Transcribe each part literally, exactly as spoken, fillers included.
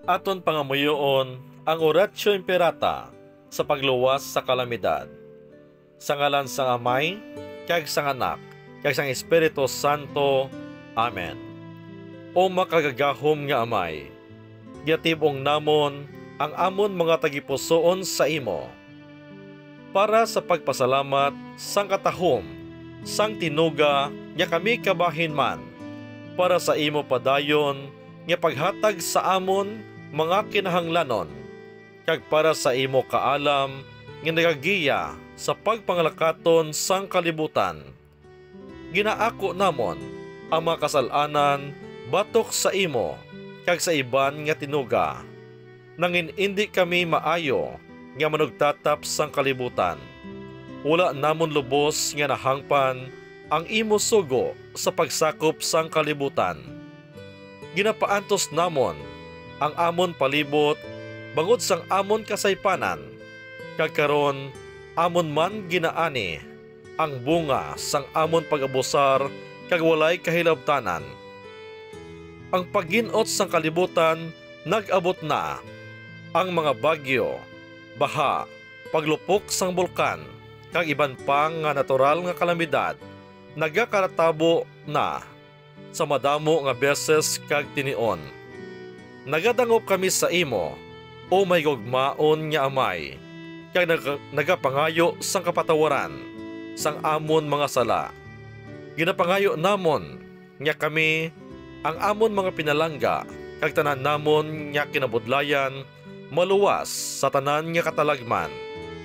Aton pangamuyoon ang Oratio Imperata sa pagluwas sa kalamidad. Sa ngalan sang Amay, kag sang Anak, kag sang Espiritu Santo. Amen. O makagagahom nga Amay, ginatib-ong namon ang amon mga tagipusoon sa imo, para sa pagpasalamat sang katahom sang tinuga nga kami kabahin man, para sa imo padayon nga paghatag sa amon mga kinahanglanon, kag para sa imo kaalam nga nagagiya sa pagpangalakaton sang kalibutan. Ginaako namon ang mga kasal-anan batok sa imo kag sa iban nga tinuga. Nangin-indi kami maayo nga manugtatap sang kalibutan. Wala namon lubos nga nahangpan ang imo sugo sa pagsakop sang kalibutan. Ginapaantos namon ang amon palibot bangod sang amon kasaypanan, kag karon amon man ginaani ang bunga sang amon pag-abusar kag walay kahilabtanan. Ang paggin-ot sang kalibutan nag-abot na. Ang mga bagyo, baha, paglupok sang bulkan, kag iban pa nga natural nga kalamidad nagakatabo na sa madamo nga beses kag tinion. Nagadangop kami sa imo, O mahigugmaon nga Amay, kag nag-, nagapangayo sang kapatawaran sang amon mga sala. Ginapangayo namon nga kami, ang amon mga pinalangga, kag tanan namon nga kinabudlayan, maluwas sa tanan nga katalagman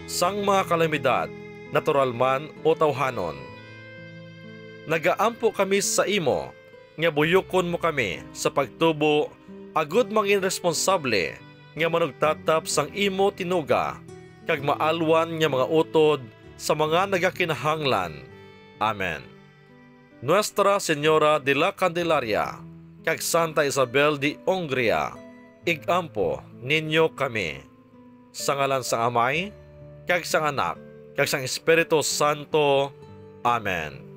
sang mga kalamidad, natural man o tawhanon. Nagaampo kami sa imo nga buyokon mo kami sa pagtubo, agud mangin responsable nga manugtatap sang imo tinuga, kag maalwan nga mga utod sa mga nagakinahanglan. Amen. Nuestra Señora de la Candelaria kag Santa Isabel de Hungria, ig-ampo ninyo kami. Sa ngalan sang Amay, kag sang Anak, kag sang Espiritu Santo. Amen.